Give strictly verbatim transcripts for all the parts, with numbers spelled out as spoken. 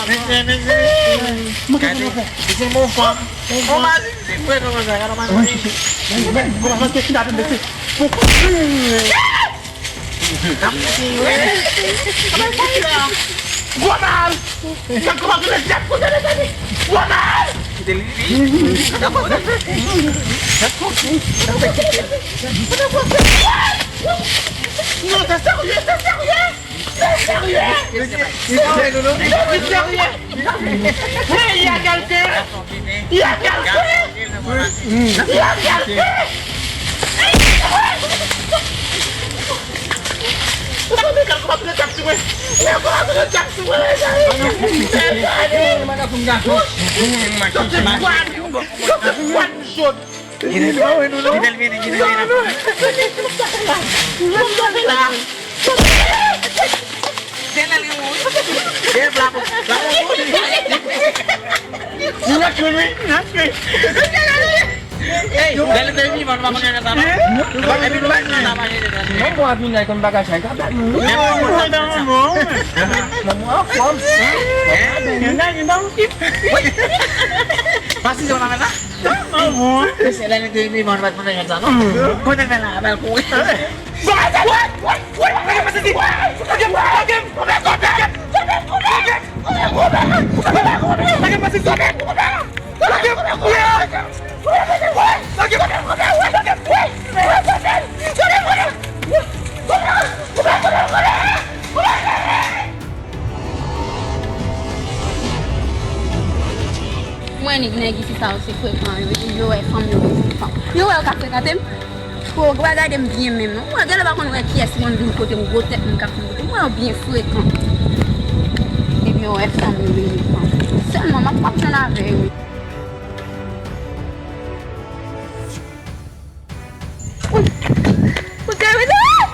Mesye, mesye, mesye. Gade, mesye, bon fanm. Bon fanm. Bon mari, mesye, frè, non, sa, gade mari. Kòman sa te fin ap mete? Gwo mal! Gad kòman vin dyab kote mezanmi! Gwo mal! Non, se serye, se serye! Se serye! Se serye! Se serye! Hey, y a quelqu'un! Y a quelqu'un! Y a quelqu'un! Ou konn gad kòman tout tèt sou mwen? Gad kòman tout tèt sou mwen, mezanmi! Mezanmi! Tout se fwa nou! Tout se fwa nou sot! Gide l vini, gide l vini. Gide l vini. Dèyè l gen moun. Dèyè l la pou, la pou. Li nan kri, wi, li nan kri. Ey, dèyè l te vivan, nou pa konn sa, non? Epi nou pa konn sa, pa konn sa. Mwen, mwen ap vin la, konn bagay sa, e ka bat moun. Men mwen, mwen, mwen, mwen, mwen, mwen, anfòm. Hein? Hein? Pasi, se yon afè sa? Mesye, lè li te vivan, nou pa t konn sa, non? Kote l fè la, bèl kouri. Mwen, nèg, nèg isi sa yo se frekan, yo, yo wè fanm yo, yo wè yo ka frekante m. Fò w gade m byen menm non. Mwen, genlè pa konn wè kiyès ki konn vin kote m, gwo tèt moun k ap vin kote m. Mwen, yo byen frekan. Epi yo wè fanm yo, yo fanm. Sèlman, m ap, m ap jwenn avè yo. Ou te, ou te, ah!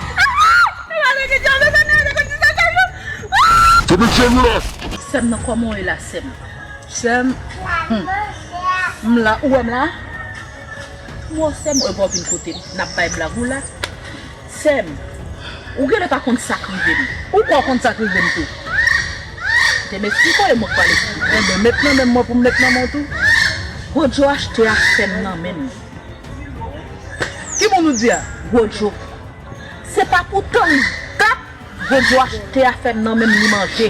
Mezanmi, ki djab, mezanmi, mezanmi, ki djab, mezanmi. Ah! Sè m nan, kòman w ye la, sè m? Sè m, hmm. M la, ou wè m la? Mwen, sè m, ou pa vin kote m, n ap bay blag ou la. Sè m, ou genlè pa konn sa k rive m. Ou kwè w konn sa k rive m tou. Te m eksplike w, e mwen k pral eksplike w. Enben, met nan men m mwen pou m met nan men w tou. Gwo Djo achte afè m nan men m. Ki moun ou di a? Gwo Djo. Se pa pou tan m dat Gwo Djo achte afè m nan men m, li manje.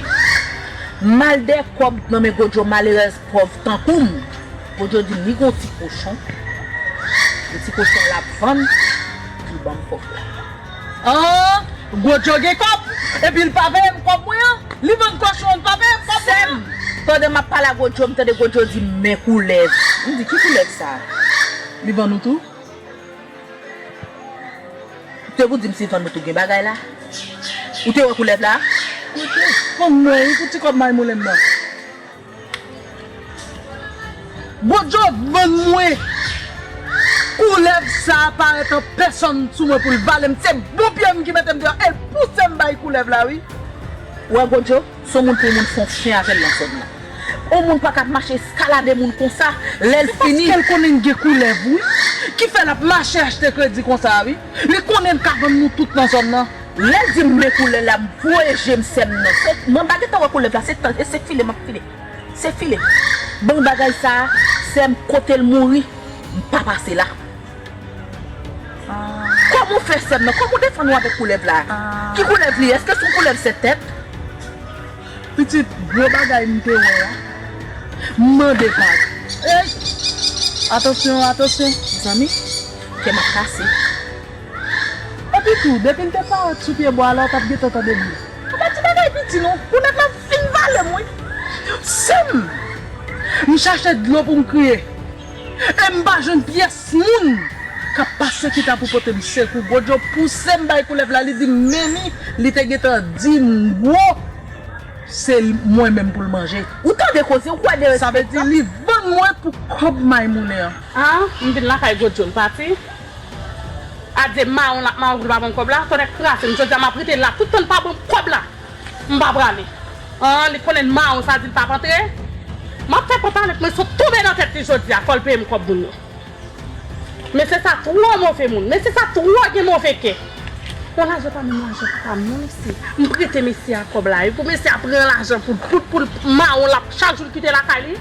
M al dèyè kòb nan men Gwo Djo, malerèz pòv tankou m. Gwo Djo di m li gon ti kochon. E ti kochon l ap vann pou l ban m kòb la. An! Gwo Djo gen kòb, epi l pa peye m kòb mwen an. Li vann kochon an, l pa peye m kòb mwen an. Sè m, pandan m ap pale a Gwo Djo, m tande Gwo Djo di m men koulèv. M di ki koulèv sa? Li vann ou tou? Te pou di m si fanm nou tou gen bagay la? Ou te wè koulèv la? Kote? Fanm mwen, wi, pou ti kòb may moulen m nan. Gwo Djo vann mwen. Koulèv sa a parèt an pèsòn sou mwen pou l vale m. Se bon pye m ki mete m deyò e l pouse m bay koulèv la, wi. Ou wè Gwo Djo? Se yon moun pou yon moun fè yon fen avè l nan zòn nan. Yon moun pa ka ap mache eskalade moun konsa, lè l fini. Se paske l konnen n gen koulèv, wi, ki fè l ap mache achte kredi konsa, wi. Li konnen l ka vann nou tout nan zòn nan. Lè l di m men koulèv la, m voye je m sè m nan. Se, mwen pa gentan wè koulèv la, se tan, e se file m ap file. Se file. Bon bagay sa a, sè m, kote l mouri, m pa pase la. Kòman w fè sè m nan? Kòman w defann ou avèk koulèv la? Ki koulèv li ye? Èske se yon koulèv sèt tèt? Pitit, gwo bagay m te wè a. M mande pad. Ey! Atansyon, atansyon, zanmi. Kè m ap kase. Epi tou, depi l te parèt sou pye bwa la, w t ap gentan tande bri. Ou pa di bagay piti non. Koulèv la fin vale m, wi. Sè m! M chache dlo pou m kriye. E m pa jwenn pyès moun k ap pase ki ta pou pote m sekou. Gwo Djo pouse m bay koulèv la, li di m men li, li te gentan di m gwo, se mwen menm pou l manje. Ou tande koze, ou kwè de respè. Sa vle di li vann mwen pou kòb may moulen an. An, m vin lakay Gwo Djo, m pati. Adye mawon l ap mawon pou l pa ban m kòb la, tonnè kraze m, jodi a m ap rete la, tout tan l pa ban m kòb la. M pa prale. An, li konnen mawon sa di l p ap antre. M ap fè pantalèt mwen sot tonbe nan tèt li jodi a, fò l peye m kòb moun yo. Mesye sa twò move moun. Mesye sa twò gen move kè. Bon, lajan pa menm lajan pa m non, mesye. M prete mesye a kòb la wi. Pou mesye a pran lajan pou l, pou, pou l mawon l ap chak jou l kite lakay li.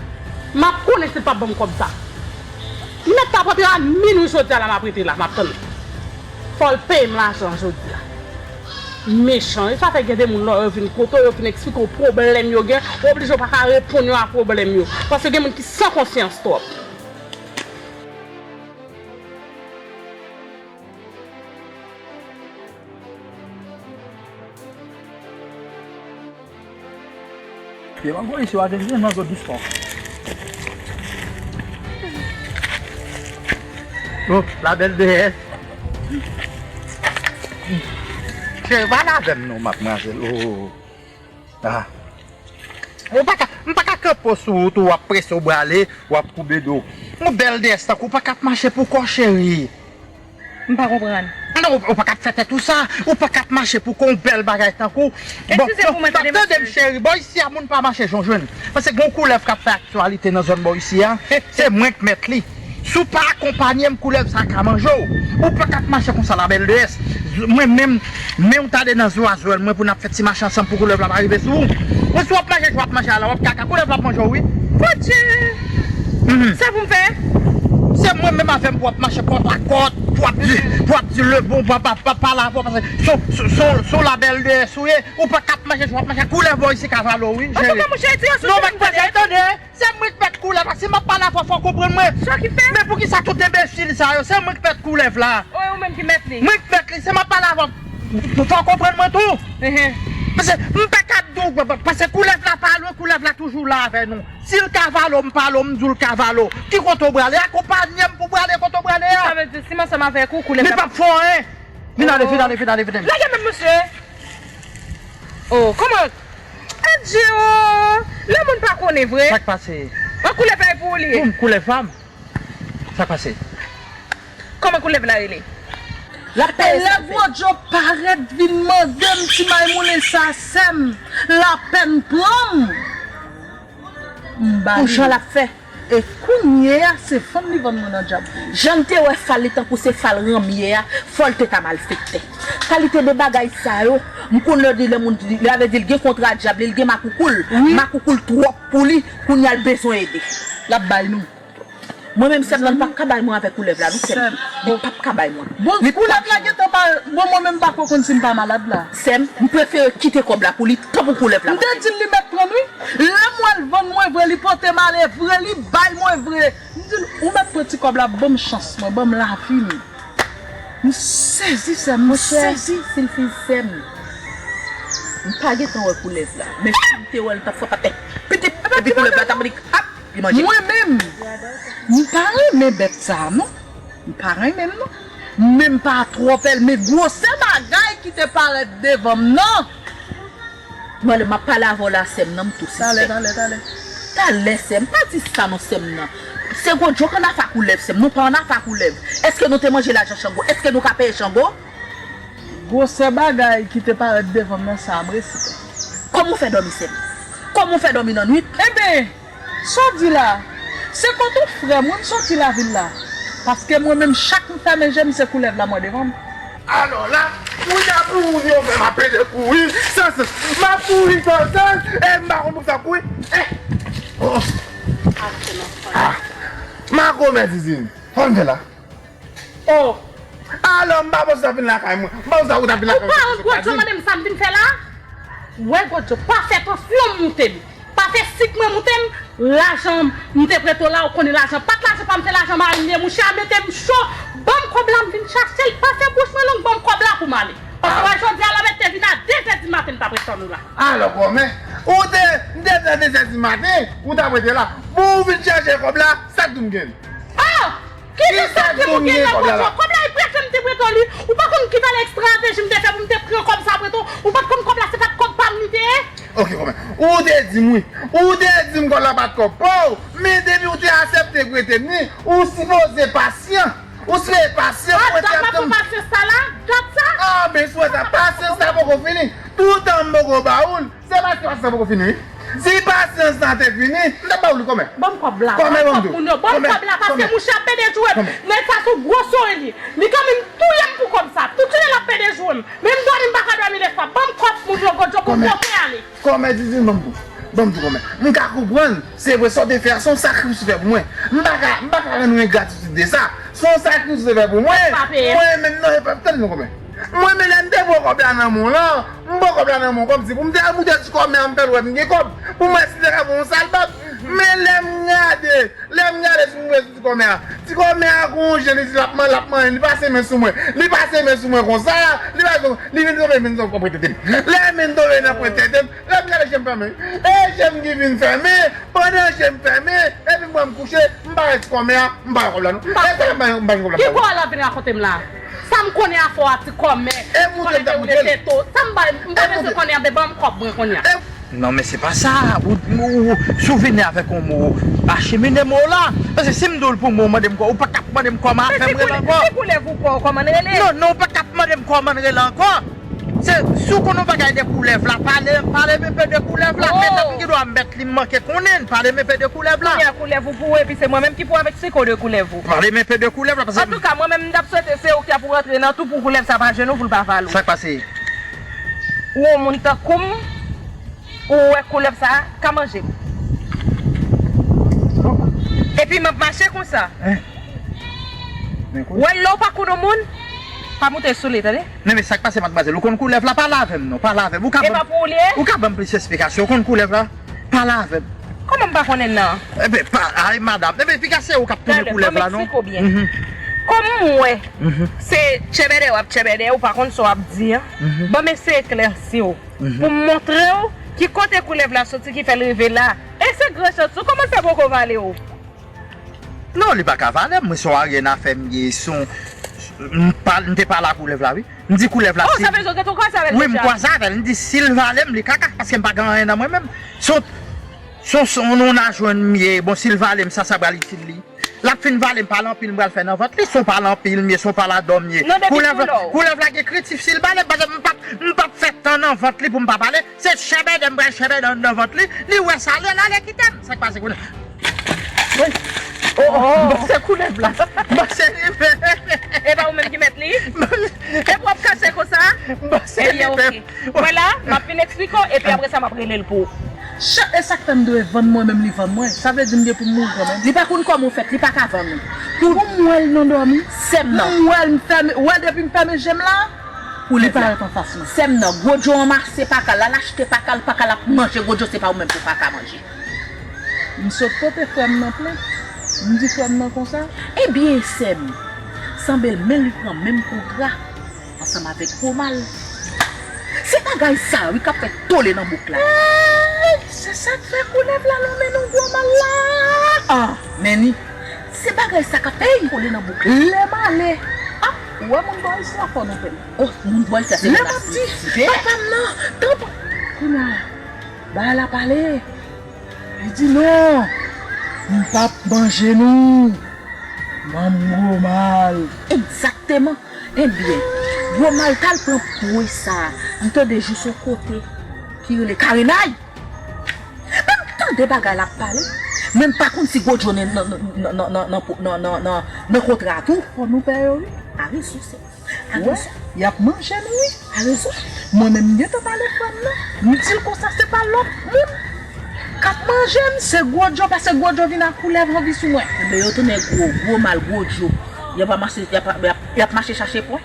M ap konnen si l p ap ban m kòb sa. M mèt ta pran pye a minwi jodi a la, m ap rete la, m ap tann. Fò l peye m lajan jodi a. Mechan wi, sa fè gen de moun lè yo vin kote w, yo vin eksplike w pwoblèm yo gen, w oblije w pa ka reponn yo a pwoblèm yo. Paske gen moun ki san konsyans twòp. Yo pa gwo isi w a te di nan zòn dispò. Oh, la belle déesse. Cheri, pale avè m non, matmwazèl. Oh. Ah. Ou pa ka, m pa ka kanpe w sou wout ou, w ap prese, w brale, w ap koube do. Yon bèl déesse tankou w pa ka ap mache pou kò w, cheri. M pa konprann. Non, ou, ou pa ka ap fè tèt ou sa. Ou pa ka ap mache pou kò w, yon bèl bagay tankou. Bon, eskize pou mwen, tande m, cheri. Bò isi a, moun pa mache jan w jwenn. Paske gen yon koulèv k ap fè aktyalite nan zòn bò isi a. Se mwen k mèt li. Si w pa akonpanye m, koulèv sa ka manje w. Ou pa ka ap mache konsa, la belle déesse. Mwen menm, men w tande nan zwa zwèl mwen pou n ap fè ti mache ansanm pou koulèv la pa rive sou ou. Ou si w ap mache, w ap mache ala, w ap kaka, koulèv la ap manje w, wi. Podyè! Mhm. Sa pou m fè? Se mwen menm avè m pou w ap mache kòt a kòt, pou w ap di, pou w ap di le bon, pa, pa, pa, pa la vò, paske son, son, son, son la belle déesse ou ye, ou pa ka ap mache, w ap mache, koulèv bò isi ka vale w, wi, cheri. Antouka, monchè, di yo sou non, men tande, tande. Se mwen k mèt koulèv la. Si m ap pale avè w, fò w konprann mwen. Sa ki fè? Men poukisa tout enbesil sa yo? Se mwen k mèt koulèv la. O, e ou menm ki mèt li? Mwen k mèt li. Si m ap pale avè w, fò w konprann mwen tou. Ehe. Paske m pa ka ap di w, paske koulèv la pa lwen, koulèv la toujou la avè nou. Si l ka vale w, m pale w, m di w l ka vale w. Ki kote w prale? Akonpanye m pou w prale kote w prale a. Sa vle di, si m ansanm avèk ou, koulèv la p ap fè w anyen. Vin ale, vin ale, vin ale, vin ale. Lage men m, mesye. Oh, kòman? Adje, oh! Lè moun pa konnen vre. Sa k pase? An koulèv la e pou ou li ye. Pou m koulèv pa m? Sa k pase? Kòman koulèv la rele? E lè Gwo Djo parèt vin mande m ti may moulen sa, sè m, lapèn pran m. M ba li. Pou jan l ap fè. E kounye a, se fanm li vann mwen nan djab pou li. Jan l te wè Fally tankou se Fally ranm ye a, fò l te ta malfektè. Kalite de bagay sa yo, m konn lè di lè moun di, lè avè di l gen kontra djab li, l gen makoukou l. Wi. Makoukou l twòp pou li, kounye a l bezwen ede. L ap bay nou. Mwen menm sè m nan, li p ap ka bay mwen avèk koulèv la, non, sè m. Li p ap ka bay mwen. Bon, koulèv la gentan pa, bon, mwen menm m pa ko konn si m pa malad la. Sè m, m prefere kite kòb la pou li, tanpri koulèv la. M te di l li mèt pran l, wi. Lè m wè l vann mwen vre, li pote m ale vre, li bay mwen vre. M di l, ou mèt pran ti kòb la, ban m chans mwen, ban m lavi m. M sezi, sè m, m sezi. Si l fin sè m, m pa gentan wè koulèv la. Men si m te wè l, m t ap frape atè. Pitip! Epi koulèv la t ap vin ap, li manje. Mwen menm, m pa renmen bèt sa a, non. M pa renmen l, non. Men m pa twò pè l, men gwosè bagay ki te parèt devan m nan. Mwen, lè m ap pale avè w la, sè m nan, m tou sispèk. Talè, talè, talè. Talè, sè m, pa di sa non, sè m nan. Se Gwo Djo k ann afa koulèv, sè m. Nou pa ann afa koulèv. Èske nou te manje lajan Chango? Èske nou ka peye Chango? Gwosè bagay ki te parèt devan m nan, sa a m resi pè. Kòman w fè dòmi, sè m? Kòman w fè dòmi nan nwit? Enben, sa w di la, se kote w frè m wi m soti lavil la. Paske mwen menm chak m fèmen je m se koulèv la m wè devan m. Alò la, kounye a pou ou yo fè m ap pede kouri san sans. M ap kouri san sans e m pa konn poukisa m kouri. Eh! Oh! Ah! Makomè Zizin, sa w fè la? Oh! Alò, m pa panse w t ap vin lakay mwen. M pa panse w t ap vin lakay mwen. Ou pa wont, Gwo Djo, mande m sa m vin fè la? Wè, Gwo Djo, pa fè tansyon m moute m. Pa fè sik mwen moute m. Lajan m te prete w la, ou konnen lajan pa t lajan pa m, se lajan mari m ye. Mouche a mete m cho. Ban m kòb la, m vin chache l. Pa fè bouch mwen long, ban m kòb la pou m ale. Paske wè jodi a, lè w mèt te vin a de zè di maten, m t ap ret tann ou la. Alò, kòmè, ou te, m te di a de zè di maten, ou t ap rete la. Bon, ou vin chache kòb la, sa k di w m gen? Ah! Ki di sa ki pou gen nan kòb la? Kòb la e prete m te prete w li. Ou pa konn ki valè estrateji m te fè pou m te pran kòb sa prete w? Ou pa t konn kòb la se pa t kòb pa m li te ye? Ok, kòmè. Ou te di m wi. Ou te di m kòb la pa t kòb pa w. Men depi ou te aksepte prete m li, ou sipoze pasyan. Ou sipoze pasyan pou w te atann. Ah, dat m ap pran pasyans sa la? Dat sa? Ah, men sou sa, pasyans sa poko fini. Toutan m poko ba ou l. Se paske pasyans sa poko fini wi. Si pasyans sa te fini, m t ap ba ou li kòmè. Ban m kòb la. Kòmè, ban m di w. Ban m kòb la paske mouche ap pede jwe. Nèg sa se yon gwo sore li. Li ka menm touye m pou kòb sa. Tout jounen l ap pede jwe. Menm dòmi m pa ka dòmi lè swa. Ban m kòb moun yo, Godjo, pou m pote ale. Kòmè, Didine, ban m, ban m di kòmè. M ka konprann, se vre, sa w te fè a, se yon sakrifis ou fè pou mwen. M pa ka, m pa ka rann ou engratitid de sa. Se yon sakrifis ou te fè pou mwen. Mwen menm, non, e pa tann non, kòmè. Mwen menm, lè m te pran kòb la nan men w lan, m pran kòb la nan men w kòmsi pou m te al moute ti kòmè a, m fè l wè m gen kòb. Pou m wè si m te ka fè yon sal bab. Men lè m gade, lè m gade sou mwen, sou ti kòmè a. Ti kòmè a gon jan, li di l ap man-, l ap manyen, li pase men sou mwen. Li pase men sou mwen konsa, li pase, li vin tonbe, vin tonbe pwen tete m. Lè vin tonbe nan pwen tete m, lè m gade je m fèmen. E je m ki vin fèmen, pandan je m fèmen, epi m pran m kouche, m pa wè ti kòmè a, m pa wè kòb la non. E sa m pa, m pa jwenn kòb la. Ki bò w al ap vin rakonte m la? Sa m konnen afè w a ti kòmè, ti kòmè te woule tete w. Sa m bay, m pa bezwen konnen an, ban m kòb mwen kounye a. Non, men se pa sa. Ou, ou, ou, si w vini avèk yon mo, achemine mo la. Paske si m di w l pou mwen, ou mande m kò, ou pa t ap mande m kòman afè m rele ankò. Men si koulèv ou pa w, kòman n rele? Non, non, ou pa t ap mande m kòman n rele ankò. Se, si w konn yon bagay de koulèv la, pale, pale m enpe de koulèv la. Petèt m gen dwa m mèt li, m manke konnen, pale m enpe de koulèv la. Kounye a koulèv ou pou ou, epi se mwen menm ki pou avèk siko de koulèv ou. Pale m enpe de koulèv la, paske... Antouka, mwen menm, m t ap swete se ou ki ap rantre nan tou pou koulèv sa pa jwenn ou, pou l pa vale w. Sa k pase? Ou yon moun tankou m, ou wè koulèv sa a ka manje m. Epi m ap mache konsa. Hein? Ou wè lè w pa konn yon moun, pa moute sou li, tande? Men, men sa k pase, madmwazèl? Ou konn koulèv la? Pale avè m non, pale avè m. Ou ka ban m, ou ka ban m plis esplikasyon. Ou konn koulèv la? Pale avè m. Kòman m pa konnen nan? Enben, pa, ay, madanm. Enben, piga se ou k ap tounen koulèv la non? Kòm m wè se tchèbèdè w ap tchèbèdè, ou pa konn sa w ap di an. Ban m eseye eklèsi w. Pou m montre w ki kote koulèv la soti ki fè l rive la. E se gran chans ou, kòman l fè poko vale w? Non, li pa ka vale m. Mwen, se yon aryen afè m ye, se yon, m pa, m te pale a koulèv la, wi. M di koulèv la, oh, si sa vle di w gentan kwaze avè l deja? Wi, m kwaze avè l. M di si l vale m, li kaka, paske m pa gen anyen nan mwen menm. Se yon, se yon, se yon, yon najwenn m ye. Bon, si l vale m, sa, sa pral itil li? L ap fin vale m, pale anpil m pral fè nan vant li. Se yon pale anpil m ye, se yon pale a dò m ye. Non, depi koulèv la, koulèv la gen krentif, si l vale m, paske m p ap, m p ap fè tan nan vant li pou m pa pale. Se chèbèdè m pral chèbèdè anndan vant li, li wè sa, li ale kite m. Sa k pase koulèv? Wi. Oh, oh, m panse koulèv la. M panse li menm. E pa ou menm ki mèt li? E pou w ap kache konsa? M panse li menm. Ebyen, oke. Mwen la, m ap vin eksplike w, epi apre sa, m ap rele l pou ou. Chat, e sa k fè m dwe vann mwen menm, li vann mwen. Sa vle di m gen pou m mouri kanmenm. Li pa konn kòman w fèt, li pa ka vann ou. Pou m wè l nan dòmi, sè m nan. M wè l, m fèmen, w wè depi m fèmen je m la, pou li parèt anfas mwen. Sè m nan, Gwo Djo ranmase paka l, al achte paka l, paka l ap manje Gwo Djo, se pa ou menm pou paka manje. M sot pote frè m nan plent. M di frè m nan konsa. Ebyen, sè m, sanble l men li pran menm kontra ansanm avèk gwo mal. Se bagay sa a, wi, k ap fè tole nan bouk la. Ey, se sa k fè koulèv la lonmen non gwo mal la. Ah, men ni. Se bagay sa k ap fè tole nan bouk la. Lè m ale. Ah, ou wè moun bò isi a fò nou pè. Oh, moun bò isi a se moun nasye. Lè m ap di, papa m nan, tanpri. Kounye a, bagay la pale. Li di non, m p ap manje nou. Manm gwo mal. Egzakteman. Ebyen, gwo mal t al pran pwen sa a. M tande jis yon kote ki rele Karenay. Men m tande bagay la ap pale. Men m pa konn si Gwo Djo nan, nan, nan kontra tou. Fò nou pè yo, wi. A rezon, sè. Wè, y ap manje nou, wi. A rezon. Mwen menm, m gentan pale frè m nan. M di l konsa, se pa lòt moun k ap manje m, se Gwo Djo, paske Gwo Djo vin ak koulèv anvi sou mwen. Ebyen, yo tounen gwo, gwo mal, Gwo Djo. Y ap mache, y ap, y ap, y ap mache chache pwen.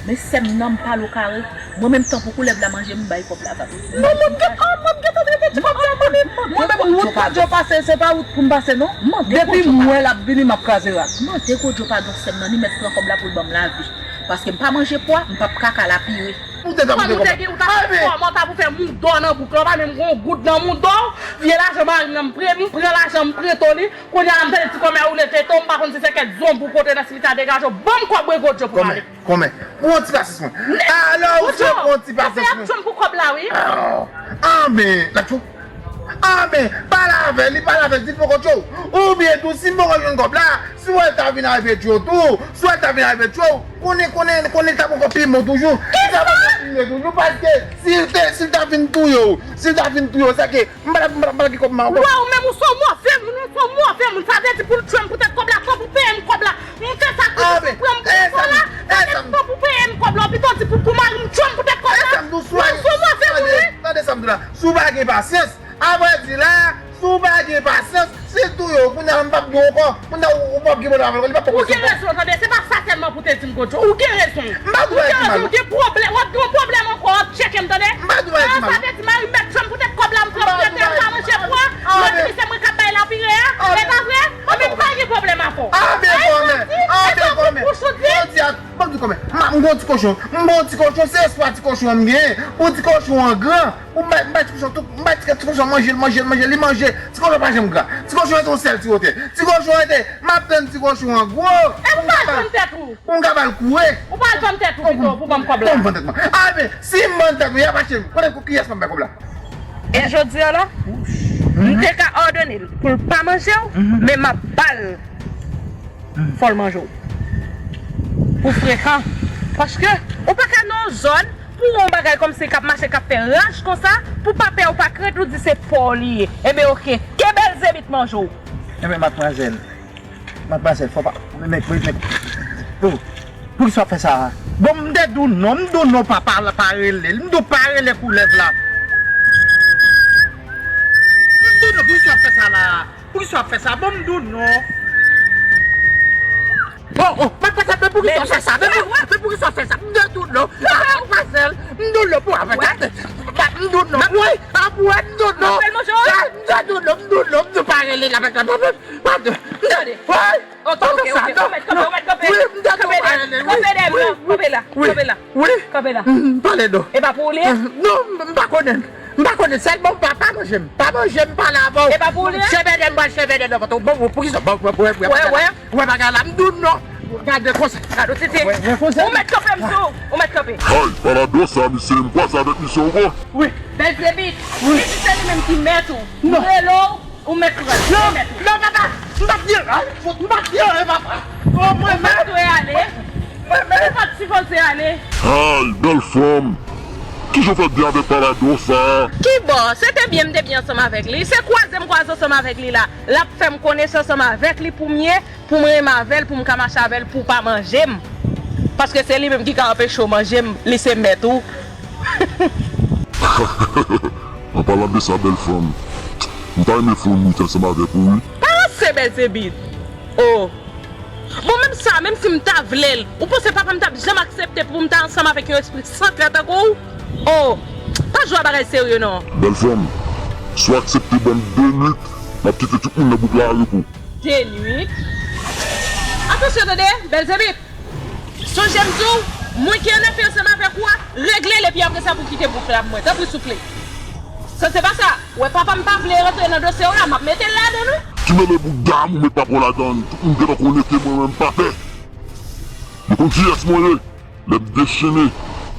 Men sè m nan, m pale w kare. Mwen menm, tan pou koulèv la manje m, m bay kòb la tou. Non, mwen gen, ah, mwen gentan trete ti kòb la pou li. Mwen menm, wout Gwo Djo pase, se pa wout pou m pase, non. Depi m wè l ap vini, m ap kraze rak. Mande Gwo Djo padon, sè m nan, li mèt pran kòb la pou l ban m lavi. Paske m pa manje pwa, m p ap kaka la pire. Ou te ta mande kòb la. Ou ta fè kòman ta pou fè mouda w nan bouk la, ou pa menm gon goud nan mouda w. Vye lajan mari m nan, m pre-, m pran lajan, m prete w li. Kounye a la, m tande ti kòmè a woule tete w, m pa konn si se kèk zonbi w pote nan simityè a degaje w. Ban m kòb mwen, Gwo Djo, pou m ale. Kòmè, kòmè. Ou yon ti rasis, mwen. Alò, ou se yon ti rasis, mwen. Gwo Djo, fè aksyon pou kòb la, wi. Ah, men, la, tchou. Ah, men, pale avè l, li pale avè l, di l poko tchou. Oubyen tou, si m poko jwenn kòb la, si w wè l ta vin arive tchou tou, si w wè l ta vin arive tchou, konnen, konnen, konnen l t ap ankò pi mou toujou. Li t ap ankò pi mou toujou, paske si l te, si l ta vin touye w, si l ta vin touye w, sa ke, m pa t ap, m pa t ap, m pa t ap gen kòb m ankò. Wè, ou menm, ou se yon move moun, ou se yon move moun. Sa vle di pou l tchwe m poutèt kòb la, fò pou peye m kòb la. M fè sakrifis pou pran m kòb la. Sa vle di fò pou peye m kòb la. Ou pito di pou, pou mari m, pasyans. Avrèdi la, si w pa gen pasyans, si l touye w, kounye a m p ap di w ankò. Kounye a ou, ou p ap gen pwoblèm avè l, li p ap pran pòz ankò. Ou gen rezon, tande, se pa sa sèlman pou te di m, Godjo. Ou gen rezon. M pa di w bagay ki mal. Ou gen pwoblèm, w ap gen yon pwoblèm ankò, w ap tcheke m, tande. M pa di w bagay ki mal. Sa vle di mari m mèt fè m poutèt kòb la, m fè m prete, m pa manje pwa. Mwen di se mwen k ap bay la pire a. E pa vre? Mwen menm pa gen pwoblèm avè w. Anben kòmè, anben kòmè. Jodi a, ban m di kòmè. M gon ti kochon, m gon ti kochon, se espwa ti kochon an m genyen. Pou ti kochon an gran, pou m bay, m bay ti kochon tout, m bay ti, ti kochon an manje, l manje, l manje, li manje. Ti kochon pa janm gran. Ti kochon rete yon sèl ti wotè. Ti kochon rete, m ap tann ti kochon an gwo. E pou m pa jwenn tèt ou. Pou m ka ba l kouri. Ou pral vann tèt ou pito pou ban m kòb la. Pou m vann tèt mwen. Anben, si m vann tèt mwen, y ap achte m. Kote, kiyès m ap bay kòb la? E jodi a la, m te ka òdone l pou l pa manje w, men m ap ba l. Fò l manje w. Ou frekan. Paske ou pa ka nan yon zòn pou yon bagay kòmsi k ap mache, k ap fè raj konsa, pou papè w pa k ret, ou di se pa w li ye. Enben, oke. Ke Bèlzebit manje w. Enben, madmwazèl, Madmwazèl, fò pa. Men, men, men, men. Oh, poukisa w ap fè sa a? Bon, m te di w non, m di w non, papa la pa rele l. M di w pa rele koulèv la. M di w non, poukisa w ap fè sa la a? Poukisa w ap fè sa? Bon, m di w non. Oh, oh, Madmwazèl, men poukisa w ap fè sa? Men pou, men poukisa w ap fè sa? M te di w non. Ah, Madmwazèl, m di w non pou avè sa. M di w non. Wi, ap wè, m di w non. M te di w non, m di w non, m di w pa rele l avèk la. Pa de, m te di w. Wi. Ok, ok, ok. Ou mèt kanpe, ou mèt kanpe. Wi, m dakò. Kanpe dèyè m, kanpe la, kanpe la. Wi. Kanpe la. Pale non. E pa pou ou li ye? Non, m pa konnen. M pa konnen. Sèlman pa, pa manje m. Pa manje m, pale avè w. E pa pou ou li ye? Chèvèdè, m pral chèvèdè nan vant ou. Bon, poukisa? Bon, bon, bon, bon, wè, wè, wè bagay la, m di w non. Gade konsa. Gade, tete. Wè, wè konsa. Ou mèt kanpe, m tou. Ou mèt kanpe. Hay, Paladòs sa, misye, m kwaze avèk misye ankò. Wi. Bèlzebit. Wi. Li di se li menm ki mèt ou. Non. M rele w. Ou mèt pran l. Non, non, papa. M pa t gen ray. M pa t gen ray, papa. Oh, mwen menm. Ou pa t dwe ale. Ou pa t sipoze ale. Hay, bèl fanm. Kijan w fè byen avèk Paladòs sa a? Kibò? Se te byen m te byen ansanm avèk li. Se kwaze m kwaze ansanm avèk li la. L ap fè m konesans ansanm avèk li pou m ye, pou m renmen avè l, pou m ka mache avè l, pou w pa manje m. Paske se li menm ki ka anpeche w manje m, li se mèt ou. An palan de sa, bèl fanm, m ta renmen fè yon nwit ansanm avèk ou, wi. Pa ranse, Bèlzebit. Oh. Bon, menm sa, menm si m ta vle l, ou panse papa m t ap janm aksepte pou m ta ansanm avèk yon espri san kè tankou w? Oh. Pa jwe a bagay serye, non. Bèl fanm, si w aksepte ban m de nwit, m ap kite tout moun nan bouk la a repo. De nwit. Atansyon tande, Bèlzebit. Sonje m di w, moun ki annafè ansanm avèk ou a, regle l epi apre sa pou kite bouk la pou mwen. Tanpri souple. San se pa sa, ou wè papa m pa vle rantre nan dosye w la, m ap mete l ladan l wi. Ki mele bouda m ou met papa w ladan l, tout moun gentan konnen ke mwen menm m pa pè. Yo konn kiyès mwen ye. Lè m dechene,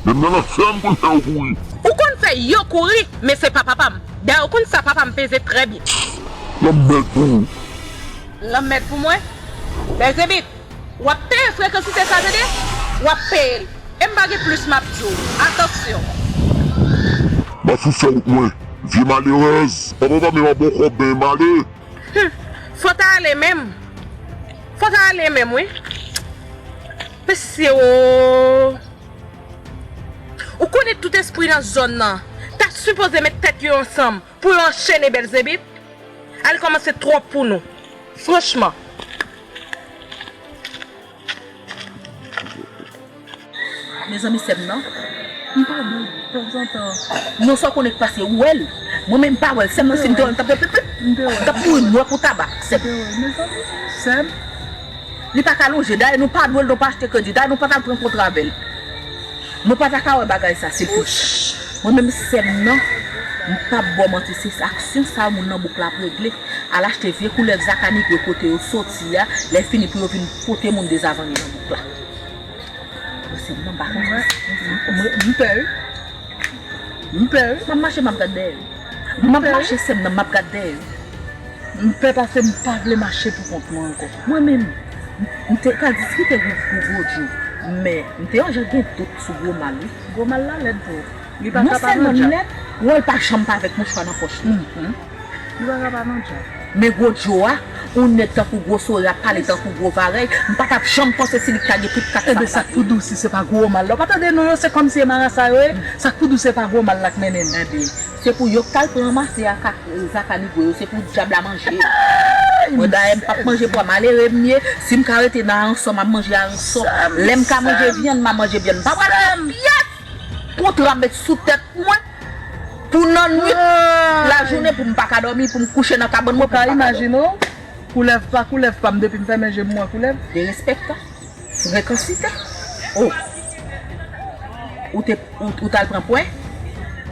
menm nan lanfè m konn fè yo kouri. Ou konn fè yo kouri, men se pa papa m. Dayè ou konn sa papa m peze trè byen. Lanmèd pou ou. Lanmèd pou mwen? Bèlzebit, w ap peye frekansite sa tande. W ap peye l. E m pa gen plis m ap di w. Atansyon. M ap fout fè wout mwen. Vye malerèz. Papa w pa menm ap ba w kòb men male. Hum, fò w ta ale menm. Fò w ta ale menm wi. Mesye o. Ou konnen tout espri nan zòn nan ta sipoze met tèt yo ansanm pou yo anchene Bèlzebit. Al kòmanse twòp pou nou. Franchman. Mezanmi, sè m nan, m pa bon tanzantan. Non, sa w konnen k pase, ou wè l. Mwen menm m pa wè l. Sè m nan, si m te wè l, m t ap, m t ap mouri nwè kou tabak. Sè m. Li pa ka lonje. Dayè, nou pa dwe l, nou pa achte kredi. Dayè, nou pa t al pran kontra avè l. Mwen pa ta ka wè bagay sa, se pou. Mwen menm sè m nan, m p ap ba w manti, se aksyon sa moun nan bouk la ap regle. Al achte vye koulèv zakanigwe kote yo soti a, lè fini pou yo vin pote moun dezavanye nan bouk la. Mwen sè m nan, m pa ka. Mwen, mwen, m pè wi. M pè wi. M ap mache, m ap gad dèyè wi. M ap mache, sè m nan, m ap gad dèyè wi. M pè paske m pa vle mache pou kont mwen ankò. Mwen menm, m te ka diskite pou, pou Gwo Djo, men m te yon jan gen dout sou Gwo Mal wi. Gwo Mal la lèd vre. Li pa ka pa nan djab. Non sèlman l lèd, wè l pa janm pa avèk mouchwa nan pòch li. Li pa ka pa nan djab. Men Gwo Djo a, ou nèg tankou gwo sore, ap pale tankou gwo varèy, m pa t ap janm panse si li t ka gen tout kat sa. Enben, sa k fout di w si se pa Gwo Mal la? Ou pa tande non yo, se kòmsi e marasa yo ye. Sa k fout di w se pa Gwo Mal la k mennen l? Enben, Se pou yo k t al pran anmase a ka, zaka nigwo yo, se pou dyab la manje. Mwen dayè m p ap manje pwa malere m ye. Si m ka rete nan aranson, m ap manje aranson. Lè m ka manje vyann, m a manje vyann. M pa pral pran pyès kontra m met sou tèt mwen pou nan nwit, lajounen pou m pa ka dòmi, pou m kouche nan kabann mwen pou m pa ka dòmi. Imajine w, koulèv pa koulèv pa m depi m fèmen je m m wè koulèv. Derespektan. Frekansite. Oh. Ou te ou, ou t al pran pwen?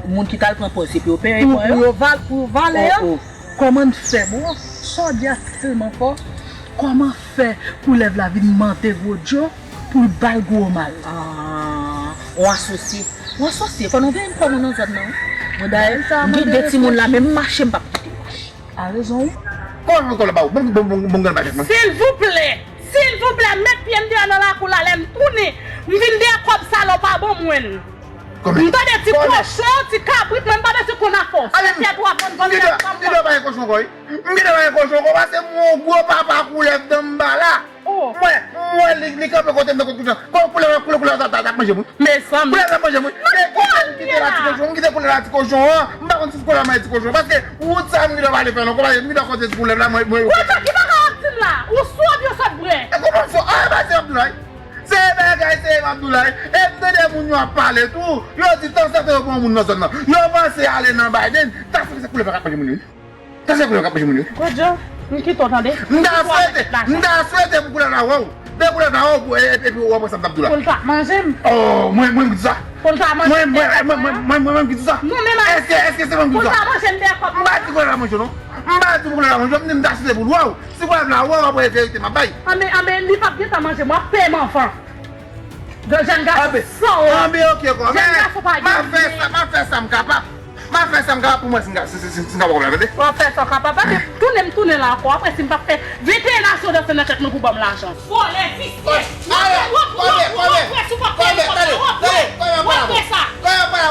Moun ki t al pran pwen se pou yo peye pwen yo? Pou yo val, pou yo vale yo? Oh, oh. Kòman n fè bro? Sa w di a tèlman fò. Kòman fè koulèv la vin mande Gwo Djo pou l ba l gwo mal? Ah, on asosye. On asosye. Fò nou veye m kò nou nan zòn nan. Mwen dayè, m gen de timoun la, men m mache m p ap kite mache. A rezon wi. Kòman kòlè ba ou? Bon, bon, bon, bon, grann bagay mwen. Silvouplè, silvouplè, met pye m deyò nan lakou la, lè m tounen, m vin dèyè kòb sa la w pa ban mwen l. M tande ti kochon, ti kabrit, mwen m pa bezwen konn afè w. Se tèt w ap konn konn tèt fanm nan. M gentan pa gen kochon ankò wi. M gentan pa gen kochon ankò, paske m wè yon gwo papa koulèv nan m ba la. Mwen, mwen, li, li kanpe kote m nan kote kouchan. Kon koulèv, koulèv, koulèv, t ap, t ap manje moun. Mezanmi. Koulèv la manje mwen. Men kite m kite la ti kochon, m kite koulèv la ti kochon an. M pa konn si koulèv la manje ti kochon. Paske wout sa m gentan pa vle fè l ankò. Paske m gentan konte ti koulèv la, mwen, mwen. Gwo Djo, ki bagay w ap di m la? Ou sou oubyen w sot bwè? E kòman m sou? Ah, e pa se Abdoulaye. Se bagay se Abdoulaye. E m tande moun yo ap pale tou. Yo di tanzantan yo pran moun nan zòn nan. Yo panse ale nan Biden. Sa se koulèv la k ap manje moun yo. Sa se koulèv k ap manje moun yo. Gwo Djo, m kite w tande. M ta swete, m ta swete pou koulèv la wè w. Men koulèv la wè w pou, e, e, epi w ap wè sa m t ap di w la. Pou l ta manje m. Oh, mwen, mwen ki di sa. Pou l ta manje m dèyè kòb mwen an. Mwen, mwen, mwen, mwen ki di sa. Non, men m a di. Èske, èske se mwen ki di sa? Pou l ta manje m dèyè kòb mwen an. M pa di koulèv la manje w non. M pa di koulèv la manje w, m di m ta swete pou l wè w. Si koulèv la wè w, apre e verite m ap bay. Anben, anben, li p ap gentan manje m, w ap peye m anvan. Jèn gason san wont. Anben, ok, kòmè. Jèn gason pa gen. M a fè sa, m a fè sa m kapab. M a fè sa m kapab pou mwen si m ka, si, si, si, si m ka ba w la, tande. W ap fè sa w kapab. Paske tounen m tounen la ankò. Apre si m p ap fè venteyen nasyon danse nan tèt mwen pou ban m lajan. Vòlè, visye. Wòpwès, wòpwès, wòpwès, wòpwès, wòpwès sa. Wòpwès,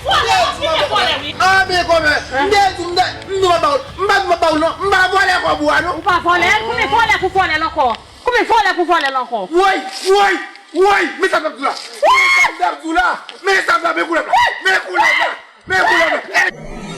vòlè, w ap kite vòlè, wi. Anben, kòmè. M te di, m te, m te ba w, m pa di m ap ba w non. M pa vòlè kòb ou a non. Ou pa vòlè l, konbyen vòlè pou vòlè l ankò? Konbyen vòlè pou vòlè l ankò? Woy, woy, woy, men sa m t ap di w la. Men sa m t ap di w la. Men sa m t ap, men koulèv la. Men koulèv la. Men koulèv la.